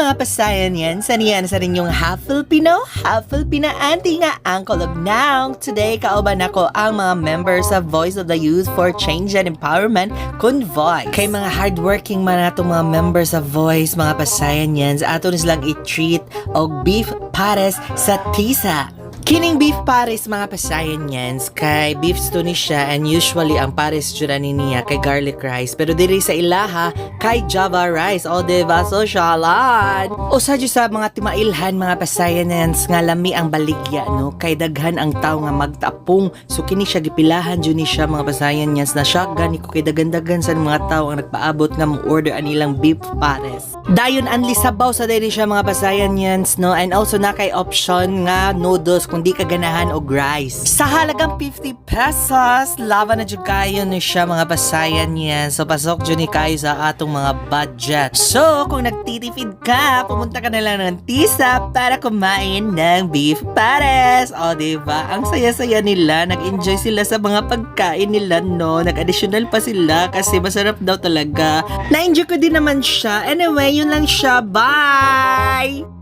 Mga pasayan yan, saniyan sa inyong half Filipino, half Filipina auntie nga Uncle of Now. Today, kauban ako ang mga members sa Voice of the Youth for Change and Empowerment Convoy. Kay mga hardworking man atong mga members sa Voice, mga pasayan yan, sa ato ni silang i-treat og beef pares sa Tisa. Kining beef pares, mga pasayan yans, kay beef stew ni siya and usually ang pares jud ani niya kay garlic rice, pero diri sa ilaha kay java rice. O diba, sosyalan. Usa jud sa mga timailhan, mga pasayan yans, nga lami ang baligya, no, kay daghan ang tawo nga magtapong. So kini siya gipilahan jud ni siya, mga pasayan yans. Na shock gani ko kay daghan-daghan sa mga tawo ang nagpaabot nga mo order anilang beef pares. Dayon anli sabaw sa diri siya, mga pasayan yans, no, and also na kay option nga noodles kung di ka ganahan og rice. Sa halagang 50 pesos, laban na jud kayo ni siya, mga pasayan yan. So pasok jud ni kayo sa atong mga budget. So kung nagtitipid ka, pumunta ka na lang ng Tisa para kumain ng beef pares. O di ba? Ang saya-saya nila, nag-enjoy sila sa mga pagkain nila, no. Nag-additional pa sila kasi masarap daw talaga. Na-enjoy ko din naman siya. Anyway, yun lang siya. Bye!